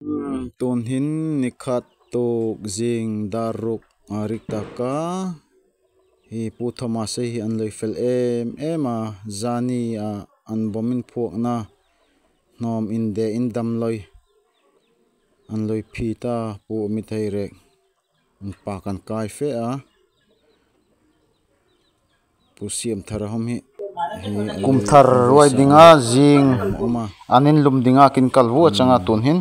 Tun hin nikhat tuk zing dar ruk a rik taka hi Pu Thomas hei hi an lei fel em em a zani ah an bawm in phuahna hnawm in deh in damlawi an lawi phit a pu mithei rek an pa kan kai fe a. Pu siam thar a hawm hi Kum thar ruai dinga zing an in lum dinga kin kal vu atanga tun hin.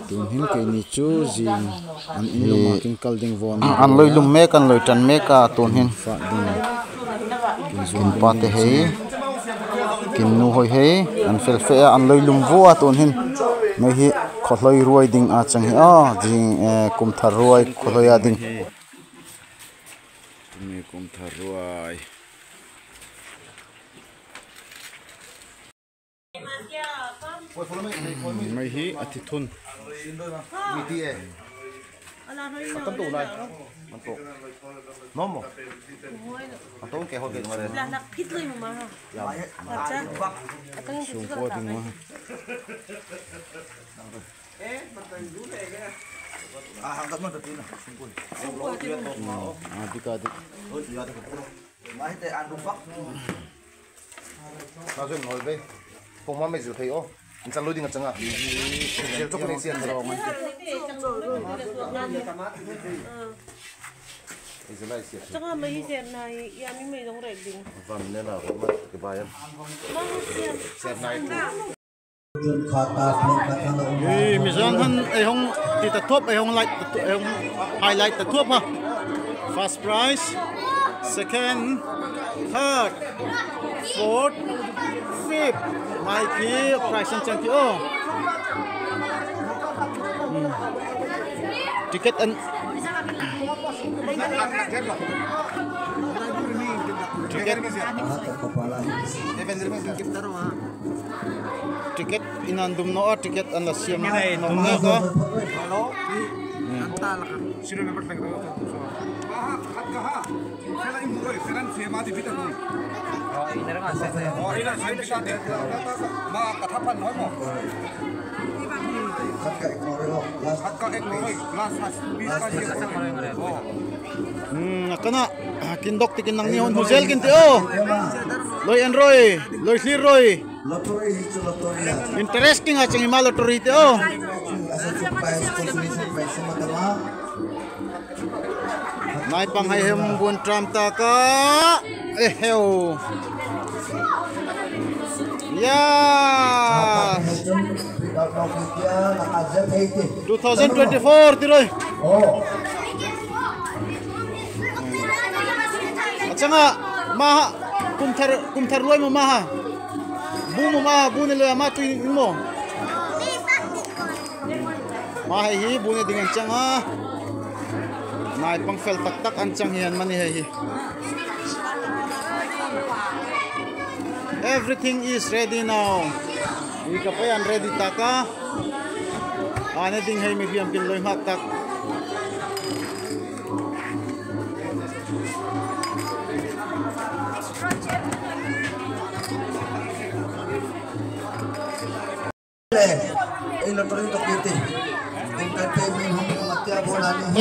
Tun hin keini chu zing an in luma kin kal ding vawn An lawi lum mek an lawi tan mek a tun hin. Fah ding kin zuam Kin pa te hei kin nu hawi hei an fel fe a an lawi lum vu a tun hin. Mai hi khawhlawi ruai ding a chang hi aw zing kum thar ruai khawhlawi a ding. Tumi kum thar ruai. Mai hi a thi thun. Chhungkua ding a. Dik a dik. Mizan han ei hawng ti ta thuap ei hawng light ei hawng highlight ta thuap a first prize second third fourth fifth mai khi prize an chang khi aw ticket an ticket ticket in an dum nawh a ticket an la siam nawh mek a. Kana kindok tikin nang ni hun huzel kin ti aw loi en roi loi thlir roi. Interesting a chang ima lottery te aw. Nai pang hai hem buan tram ta ka eheu. Yes. 2024 tiroi. Achanga ma kumthar kumthar loi mo ma ha. Bu mo ma bu ne le ma tui mo. Ma hei hi bu ne ding an changa. Nai pang fel tak tak an chang hian mani hei hi. Everything is ready now. Ui ka pai an ready taka. Ane ding hei mi riam kin loi hmak tak.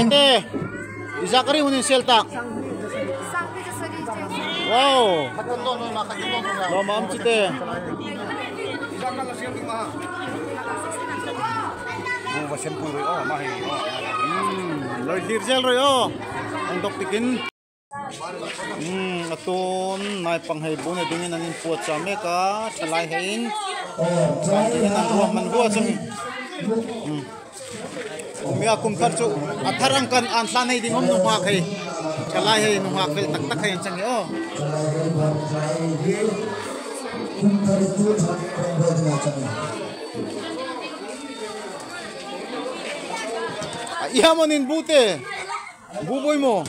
Ete, Zachary hunin sel tak. Wow. Lo mam chite. Loi thlir zel roi aw ang dawk tikin a tawn nai pang hei bun a dingin an inpuat chah mek a thalai heiin tiin an ruah hman vuah chang nia kum thar chu a thar ang kan an hlan hei ding awm nu nghak hei thalai hei nu nghak vel tak tak hei an chang hi aw. A iha maw nin bu te bu bawi maw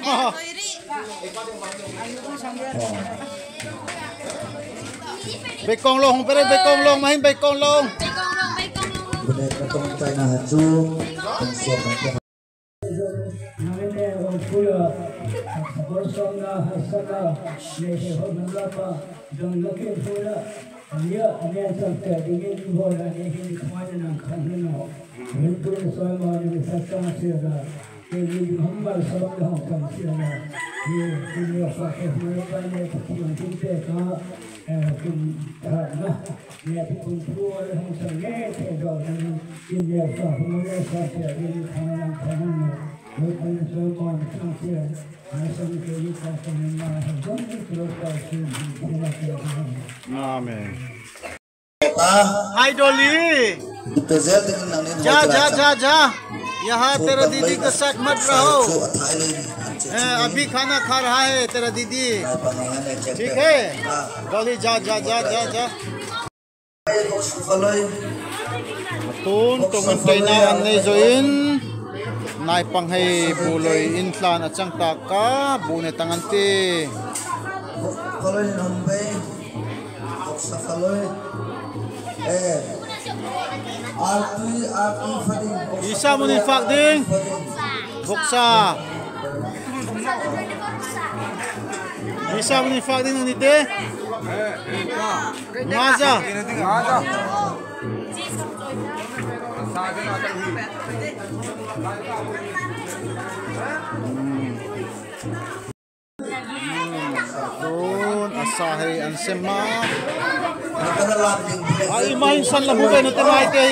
ha ha. Bekong long hong pere bekong long mahin bekong long. Amen. Hi Dolly, जा जा जा जा, यहाँ तेरा दीदी के साथ मत रहो। अभी खाना खा रहा है तेरा दीदी, ठीक है डॉली, जा जा जा जा जा। Tun tungin taina an nei zoin nai pang hei buloi in tlan achang ta ka bu ne tangan ti Isa mo ni fak ding boksa Isa mo ni fak ding ni te Ngaza Tun asahi ang sema. Ay mahin san la buben te mai te.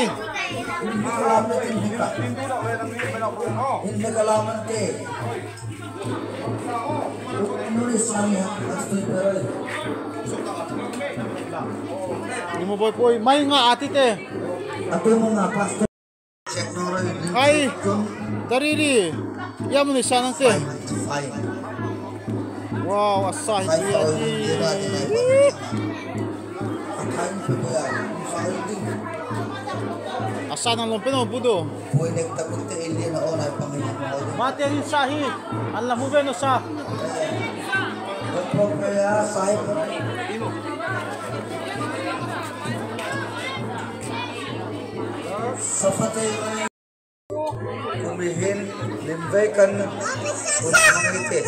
Ni mo boy boy mai nga ati te. Ay dariri ya mo ni sanang te. Wow, asahi ati. Asa nang lompe no budo. Mate rin sahi, ang lamuve no sa. Kumihin limvekan unangite.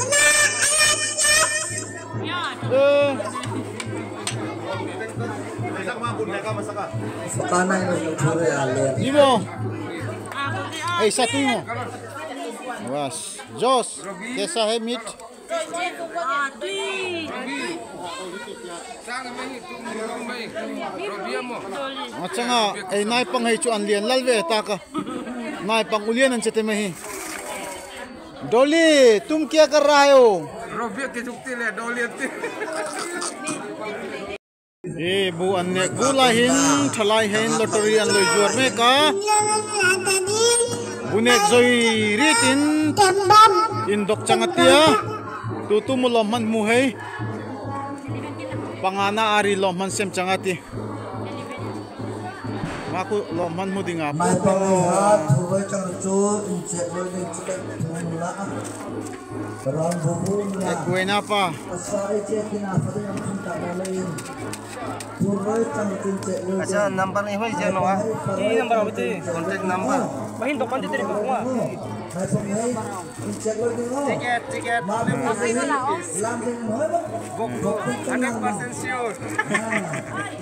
Ibo. Hey, satu mo. Was. Jos, kaisa hai meat? Acha nga, ay nai pang hai chu an lian lal ve ta ka. Nai pang ulian an chete mahi. Dolly, tum kya kar rahe ho? Robia ke jukti le Dolly ati. E bu anne gula hin thalai hin lottery an loi juar me ka. Bunek zoi ritin in dok changatia tu tu mu lom man mu hei pangana ari lom man sem changati maku lom man mu dinga mai pang ha thuai chang chu in che loi ding chu la ram bu bu la kuena pa asare che kina fa ding phun ta la lai thuai chang chu che loi acha number nahi hoi je no ha e number abte contact number bahin dokan te tere ko mai pang hei in che loi ding ticket ticket lam ding hoi ba 100% sure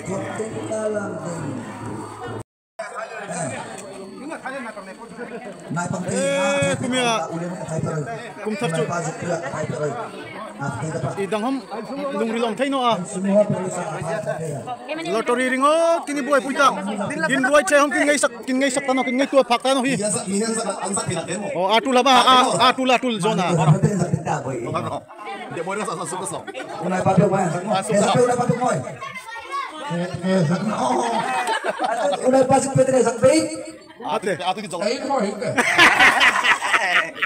contact ka lam ding Eh, kumya kum thap chu idang ham lungri long thai no a lottery ringo kini boy puita kin boy che hom kin ngai sak tano kin ngai tua phak tano hi o atul ba atul atul zona Ate ate ki jol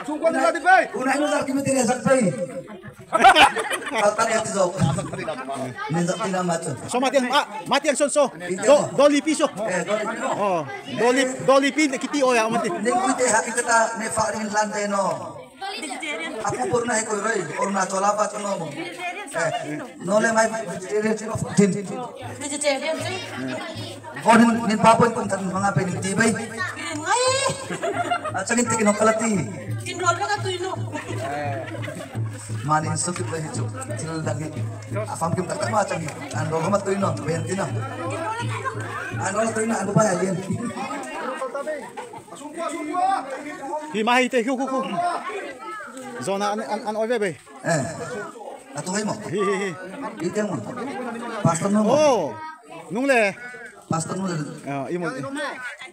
Sungguh nila di bay. Una ino sa kimi tine sakpay. Kaltan ya tizo. Ninjak tina macho. So mati ang mati ang sonso. Do doli piso. Oh, doli doli pin kiti oya mati. Ning kuite hakikata ne farin lante no. Aku purna hai koi roi Arunachal pa chuno mo. No le mai vegetarian chino 14. Vegetarian chi. Onin nin papoy kun tan mga pe nin tibay. Ngai. Acha nin tikin kalati. Kin rol ka tuino. Mahni in sawtip lai hi chu thil dang hi a famkim tak tak ma chang hi an rawng a tui no ven tin a an rawng tui na an pai a hian. Hi ma hi te khu khu khu. Zona an an an oi ve be. Eh. A tu hei mo. Hi hi hi. I te mo. Pastor no mo. Oh. Nung le. Pastor no le. Ah, i mo.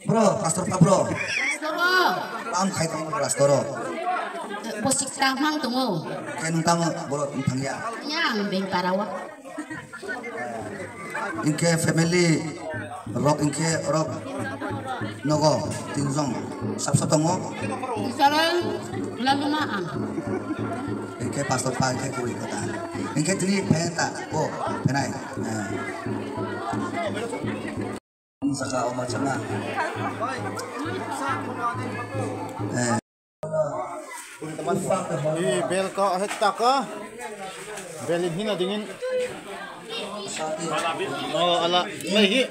Bro, pastor pa bro. Am khai tong pastor ro. Bosik tang mang tungo. Kaya nung tamo bro thang ya. Yang beng parawa. Inke family rock inke rock nogo tinzong sap sap tongo. Isaral lalu maang. Inke pastor pa inke kuri kota. Inke tini penta oh penai. Saka o macam na. Hi bel ka het ta ka. Bel in hina dingin. Oh ala mai hi.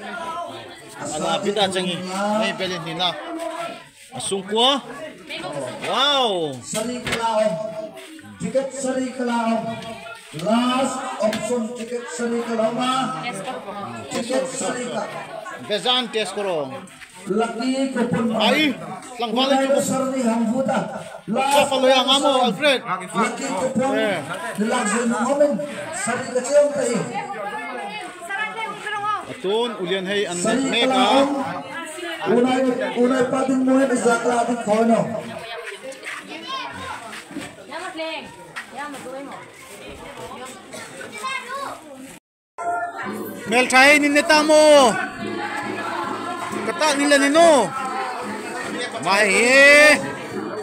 Ala pita changi. Mai bel in hina. Sungkua. Wow. Sari kalaom. Ticket sari kalaom. Last option ticket sari kalaoma. Ticket sari ka. Bezan test koro. Lucky coupon. Ay, lang balik Unay sarni hangbuta. Sa faloy ang amo Alfred. Lucky coupon. Nilak sa ngomen. Sari ka chiyong tahi. Atun ulian hey an Sari meka. kalaom. Unay unay patin mo yan izakla atin kono. Mel try ni neta mo. Kata nila nino. Mai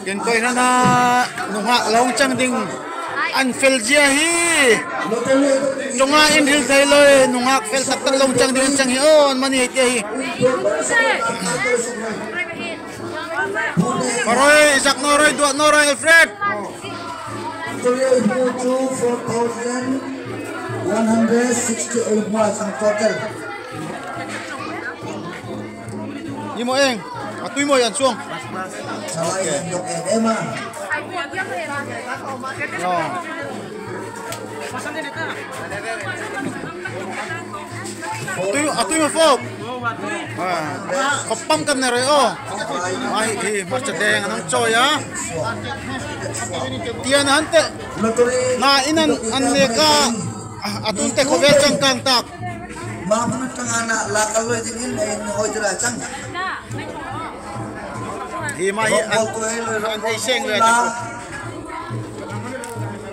ken koi na na nunga long chang ding anfeljia hi. Chonga in hil thai loi nunga fel tak tak long chang ding chang hi on mani te hi. Paroy Isaac Noroy dua Noroy Alfred. Tuloy mo to 4,168 miles ang total. Ni mo eng, atui mo yan suong. Salay ang yok ema. No. Atui atui mo fop. Ah, kopam kan na re oh. Mai hi ma deng anang choy ah. Tian hante. Na inan an ne ka atun te khovel chang kang tak. Mamunot ka nga na lakal lo din in ay hoy dira chang. Hi ma hi an an ei seng le.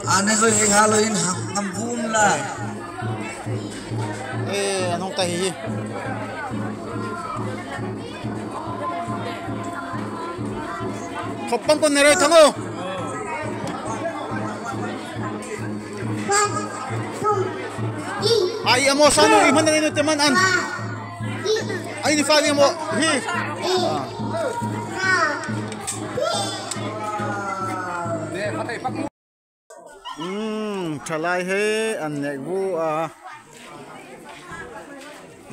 Ane zo hi halo in hangam bum la. Eh anong tahi. Kopam kon nere thango. Ay amo sano iman na ino teman an. Ay ni fali mo hi. Thalai he an nek bu a.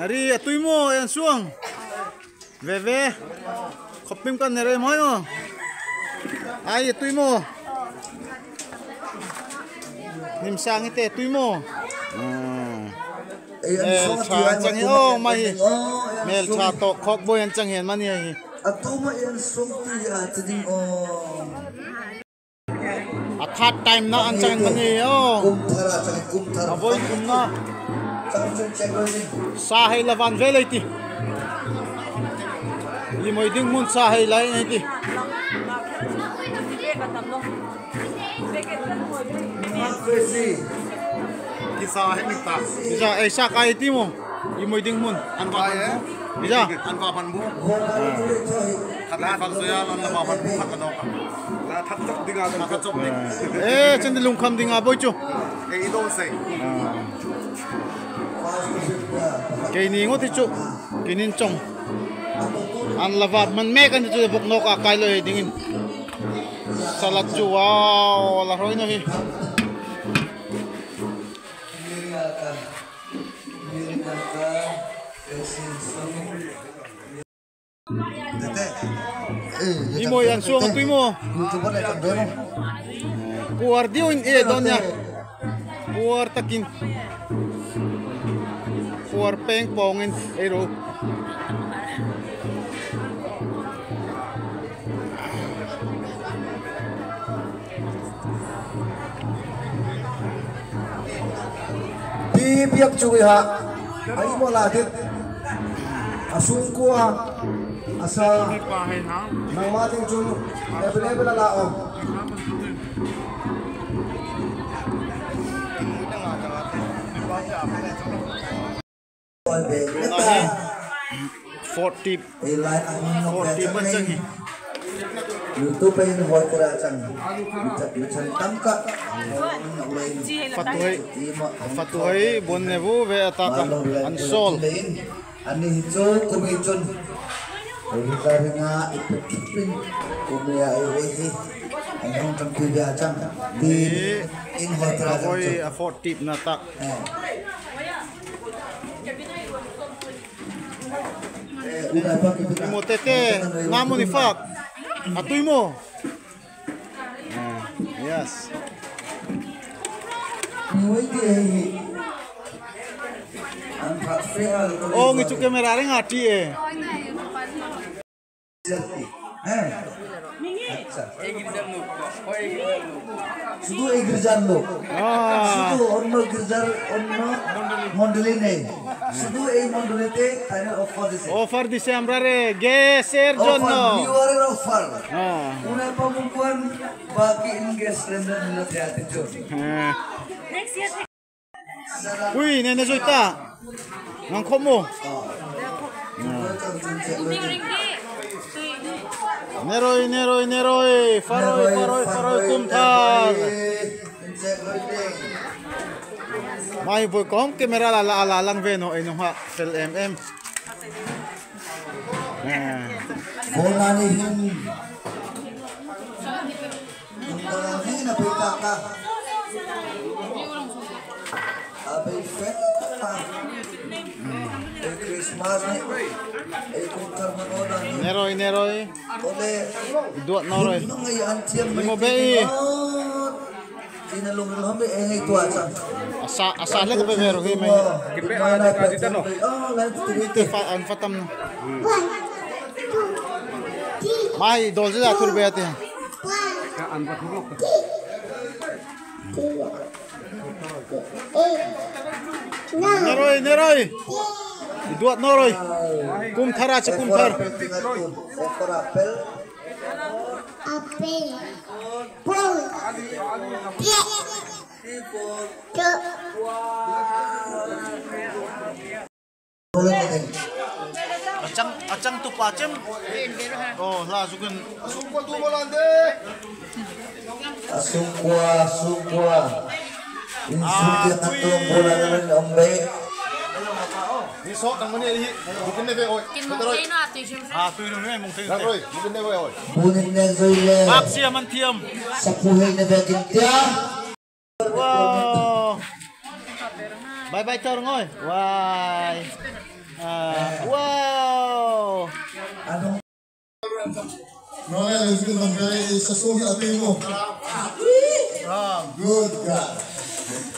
Nari atui mo yan suang. Veve. Kopim kan nere mo yo. Ay atui mo. Nim sang ite atui mo. Mel cha chang hi oh mai mel cha to khok boy an chang hian mani hi atuma yan song ti a tiding oh a third time na an chang mani oh kum thara chang kum thara boy kum na chang chung chang roi sa hei lawan ve lai ti i moi ding mun sa hei lai nei ti Kisa he mikta. Isa eh sa kai ti mo i moi ding mun An va ban bu. Isa An va ban bu. Khat la phang soya lan la ban bu khat no ka. La that chok dinga that chok ding. Eh chen lung kham dinga boi chu. Eh i don se. Ke ni ngo ti chu. Kinin chong. An lava man me kan chu bok nok a kai loi dingin. Salat chu wow la roi no hi. Ni mo yan suong tui mo. YouTuber này chọn đấy không? Puar diu in e donya. Puar takin. Puar peng pongin ero. Pi biak chui ha. Ai mo la dit. Asung kua asa nang ma ting chun available la om. 40 40 man chang hi. YouTube in hoi kura chang. Chan tam ka. Fatuhai fatuhai bon nevu ve ataka ansol. Ani hicho kumi chun. Ringa ipin kumi ai hi. Ang tang tu ya chang. Ti in hoi kura chang. Hoi 40 na tak. Mo tete namo ni fak. Atuy mo. Yes. Oh, ngicu kamera ring ati e. শুধু এই গির্জার লোক, শুধু অন্য গির্জার অন্য মন্ডলী নেই, শুধু এই মন্ডলীতে ফাইনাল অফার দিছে। অফার দিছে আমরা রে গ্যাসের জন্য নিউয়ারের অফার। উনা পামুকুয়ান বাকি in gas cylinder নিতে আতে চল। হ্যাঁ উই নেনে জয়তা nang khomo. Neroi neroi neroi faroi faroi faroi kumthar. Mai boy kom camera la la la lang ve no ai no ha fel mm. Bonani hin. Ni na pita ka. Abay fet pa. Christmas ni ay kumthar manoda ni. Neroi neroi. Ole duat noroi. Mo bei. Tinalong hame eh ito acha. Asa asa le ko pero hi mai. Kipe ana ka dito no. Oh, lan tirite fa an fatam no. Mai dolje da thur be ate. Ka an fathurok. Neroi neroi. Duat noroi. Kumthar acha kumthar. Apel. Apel. Pol. Acang acang tu pacem. Oh, la sukin. Asungkwa tu bolande. Asungkwa, asungkwa. Insulti ang bola naman ombe. Ni so nang mani hi bukin ne ve oi. Ah, tuy no ne mong tuy. Roi, bukin ne ve oi. Bunin ne zoile. Bak siya man tiam. Sa puhay na bekin tiam. Wow. Bye bye tor ngoy. Bye. Wow. Anong No le sukin bang kai sa suhi ati mo. Good God.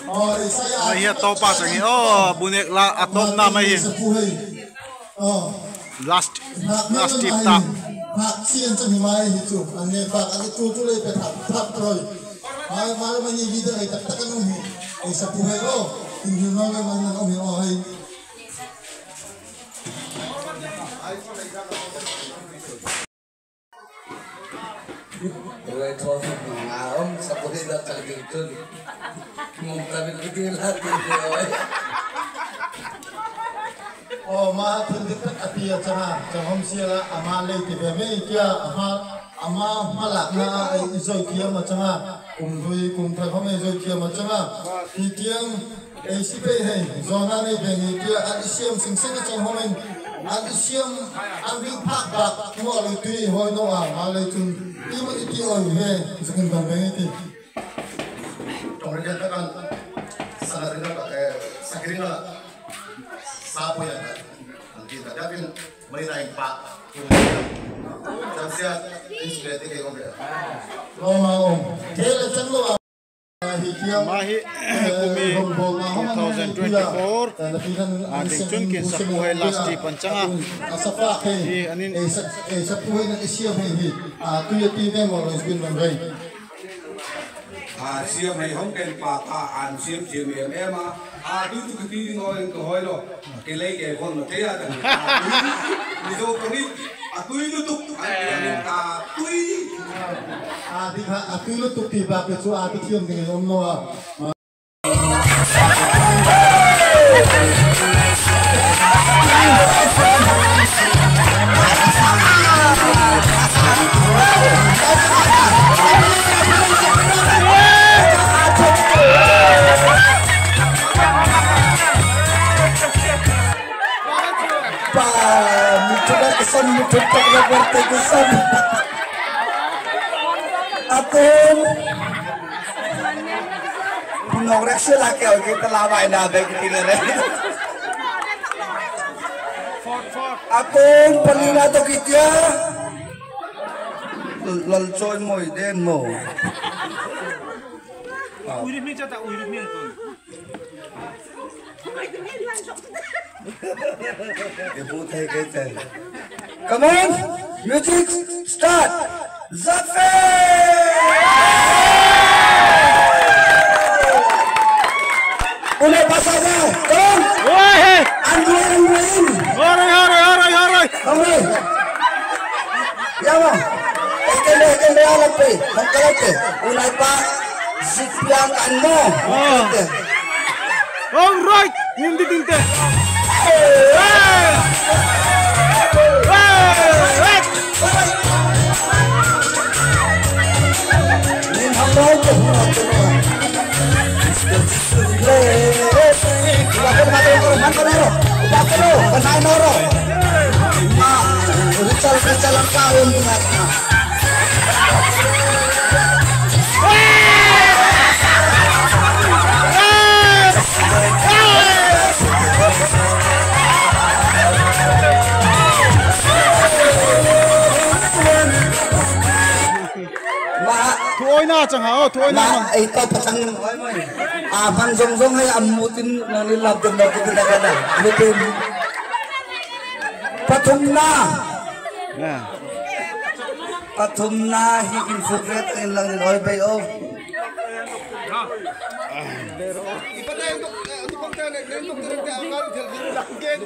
Oh, isaya. Ay to pa sa oh bunek la atom na may. Oh. Last last tip ta. Hak sian chang mai hi chu. Ane ba ka tu tu le pe thap thap troi. Mai mai mai ni vida ai tak tak anu hi. Ai sa puhay o. In hi no le man na om hi o hai. Rồi thôi mà ông sắp có thể là chẳng chừng chân mong ta biết cái là tiền rồi. Oh ma thil dik tak atia changa changom sia la ama le ti ve me kia ama ama malak na ai zoi kia ma changa kum dui kum tha khom ai zoi kia ma changa ti tiang ai si pe hei zona nei ve ni kia an siam sing sing chang homen an siam an ring phak bak mo le tui hoi no a ma le chun ti mo ti oi ve zukin ban ve ti tong re ta kan sa ri na sa ri na sa po yan ang kita dapin mali na yung pa Tapos siya, inspirate kayo. Lo ma om. Kele chang lo. Ma hi kumi 2024 a ding chun kin sapu hai last ti panchanga hi anin à siam hay không kèn pa ta an siam chiam em em à à tu tu cái tí ngồi cái hỏi lo cái lấy cái con nó thế à mi do cái đi à tui lu tuk à tui à đi ha à tui lu tuk thì bà cái số à cái thiêm thì ông nó Atun Pungorek sila kayo kita lama inabe kita rin. Atun palina to kita. Lalchoy mo den mo. Uirip mi chata uirip mi to. Come on, music start. Zafe! Una pasada, come on. Andrew. Hore hore hore hore. Come. Yawa. Ekele ekele alape, mangkalate. Una pa ziplang anmo. All right, hindi dinte. Thôi na chẳng hả, thôi na mà ấy tao bắt thằng à văn rong rong hay ăn một tin nó đi làm tiền đầu cái này này, lupin pathum na hi infograte in lang nói bay ô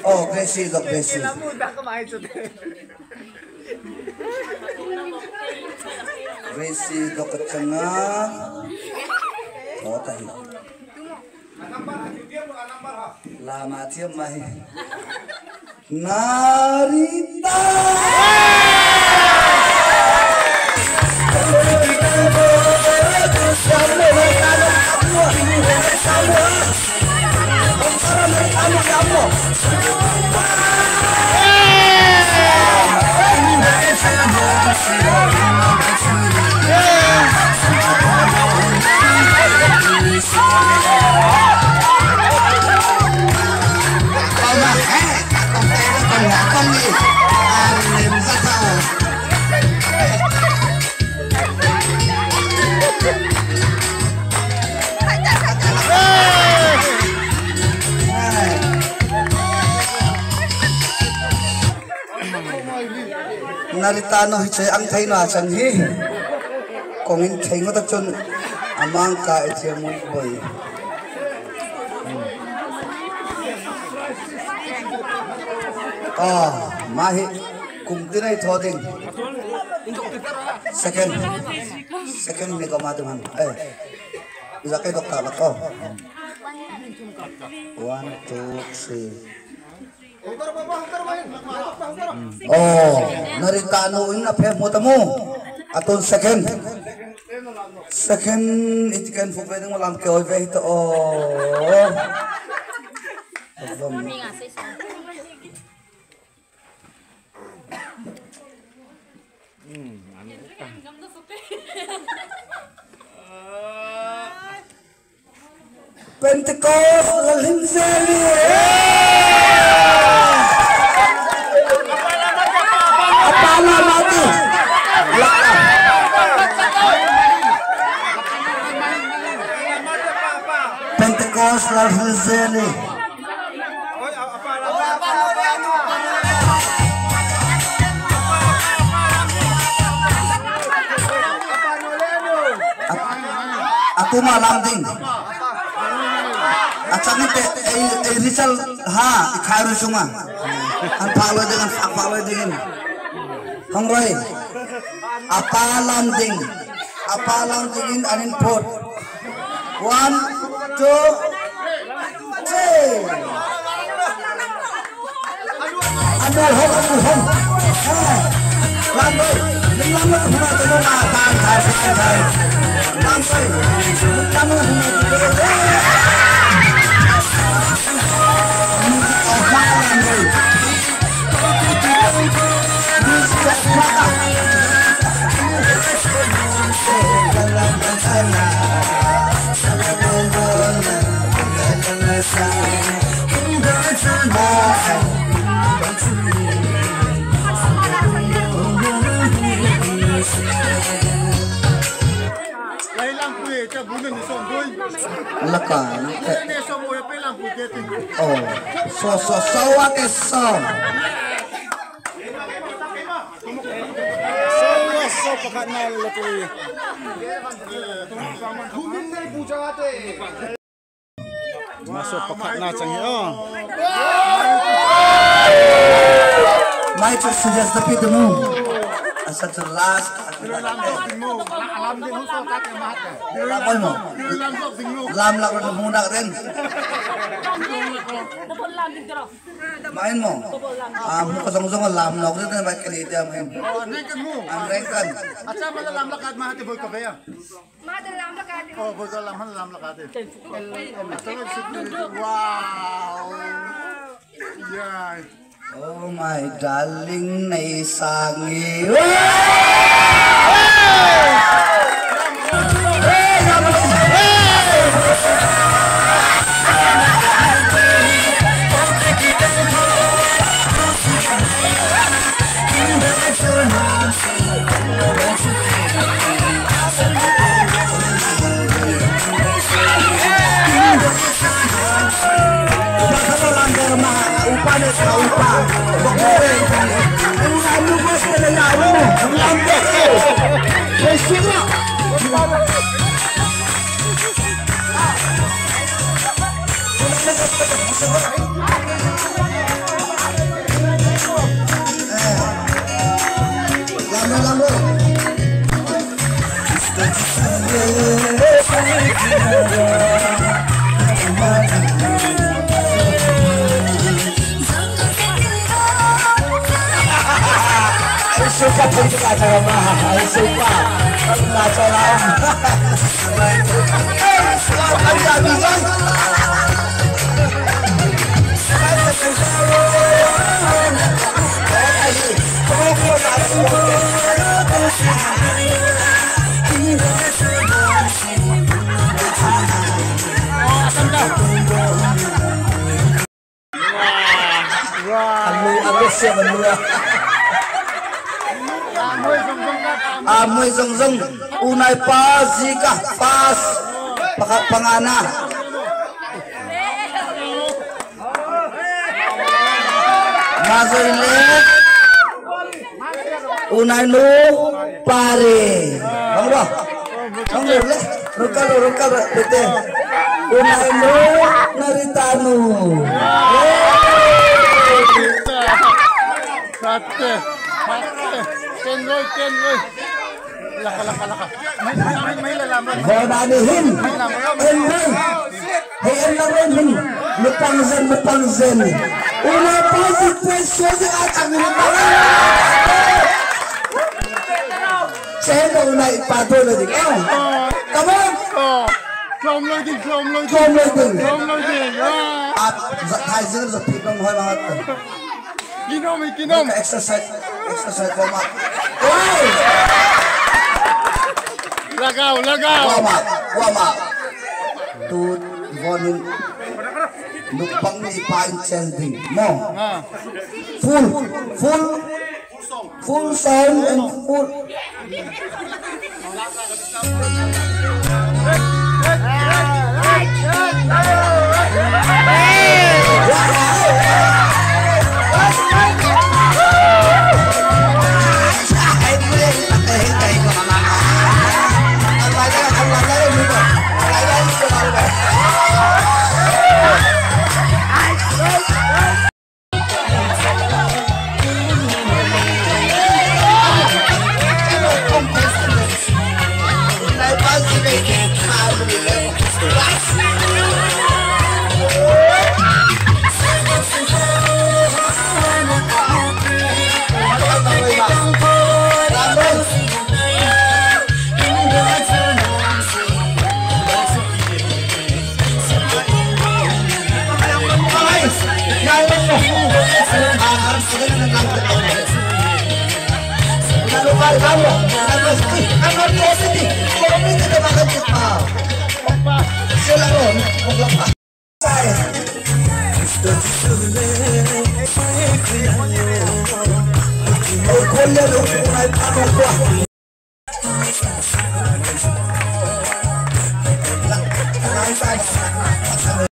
oh Gracie dok Gracie Gracie dok kecengah oh tahi lama tiap mahi Narita Naritano hi che ang thai na chang hi kongin thai ngot chun amang ka e mun boy ah mahi kum tinai thoding second second ni ko ma man eh zakai dokta lako 1 2 3 Oh, naritano in na phe mo tamo aton second second itikan fu pedeng lam ke oi ve to oh Pentecost Lalimzeli. Apala mati. Lalhrilzeli. Atuma lamding. Achangin te ei Rizal ha ikhairu sunga. An phalo ding an phak phalo ding. Hongroi. Apa lamding. Apa lamding in anin pot. 1 2 3. Anu hong anu hong. Lam ơi, lam lam huma tu ma tan thai thai thai. Lam ơi, lam huma tu Laka. Oh, so so so what is so? So so pakanal lakui. Masuk pakat na changi oh. My suggest the pit mo. Asa the last. Lam lak ro munak ren. Main mo. Ah mo ko zong lam lak ren ba kani dia main. Ang rengkan. Acha mala lam lakat mahati boy ka ba? Mahati lam lakat. Oh boy ka lam han lam lakat. Wow. Yeah. Oh my darling, nay sangi. Suka pun ka maha, suka ka Amoy zong unay pa zika pas pangana mazoile unay no pare bang bang le rukal rukal bete unay no naritanu Sate tengoy tengoy laka laka laka may may lalaman Bonanihin enroy hey enroy lupangzen lupangzen una pasi presyo sa atang lupang Seno una ipato na din come on klom loading klom loading klom loading at thai zir za pipang hoy mga kinom kinom exercise exercise koma oy Lagaw, lagaw. Wama, wama. Tut vonin lupang ni ipain chending. Mo. Full, full, full sound and full.